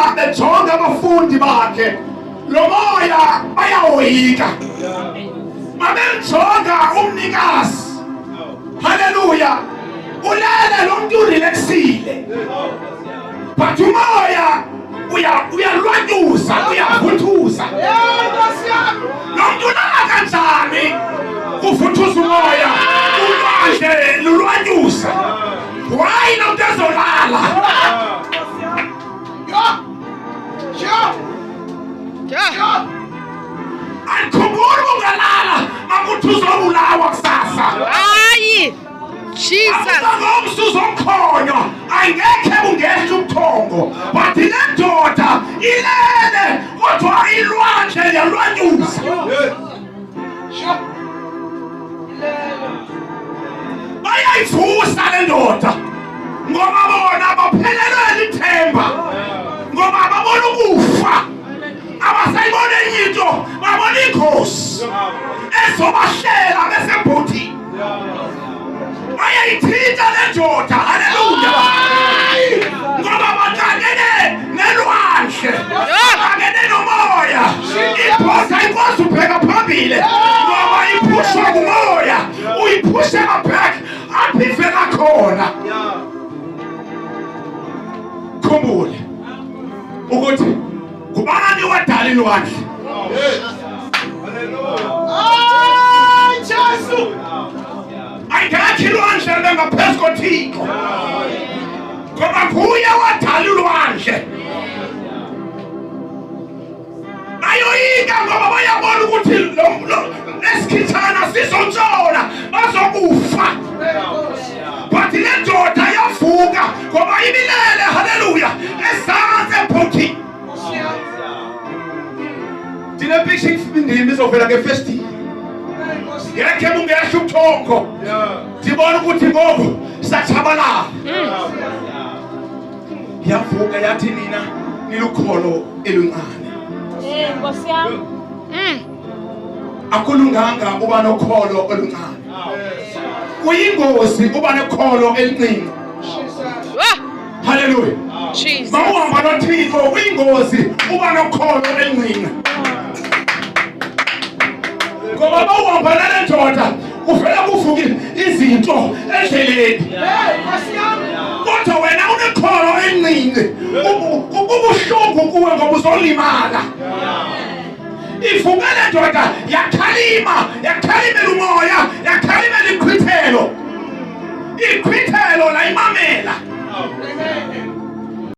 Mabejonga abafundi bakhe lo moya, bayawoyika. Mabemjonga umnikazi, haleluya, ulele lo mntu, urelaxile, but umoya uyalwanyuza, uyavuthuza. Lo mntu ulala kanjani kuvuthuza umoya, ulwandle lulwanyuza? Why lo mntu ezolala? Andikhumbuli ungalala makuthi uzobulawa kusasa. Hayi. Jesus. Ngomso uzomkhonyo, angekhe bungehla ubuthongo, but le ndoda ilele kodwa ilwandle liyalwanyuza. Bayayivusa le ndoda ngoba bona baphelelwe lithemba, ngoba babona ukufa, abasayibona enye into, babona ingozi ezobahlela besebhotini. Bayayithinta le ndoda, haleluya, ngoba baxakene nelwandle, baxakene nomoya. Ibhosa ikwazi ubheka phambili ngoba iphushwa ngumoya, uyiphushela back apho ivela khona. Khumbule ukuthi ngubani wadala ilwandle. Ay, Jesu. Ayingekho ilwandle libe ngaphezu koThixo, ngoba nguye wadala ulwandle. Bayoyika ngoba bayabona ukuthi lesikhithana sizontshona, bazokufa, but le ndoda yavuka ngoba ibilele, haleluya, ezantsi ebhotini. Ndinepicture indima izovela ngefestile, ngekhe bungehla ubuthongo. Ndibona ukuthi ngoku satshabalala. Yavuka yathi, "Nina nilukholo eluncane." Eh, Nkosi yami. Akulunganga uba nokholo oluncane, kuyingozi uba nokholo elincinci. Wah! Haleluya. Jesus. Mawuhamba noThixo, kuyingozi uba nokholo elincinci, ngoba bawuhamba nale ndoda kuvela kuvuke izinto endleleni, kodwa wena unekholo elincinci, kubuhlungu kuwe ngoba uzolimala. Ivuke le ndoda, yakhalima, yakhalimela umoya, yakhalimela iqhwithelo, iqhwithelo layimamela.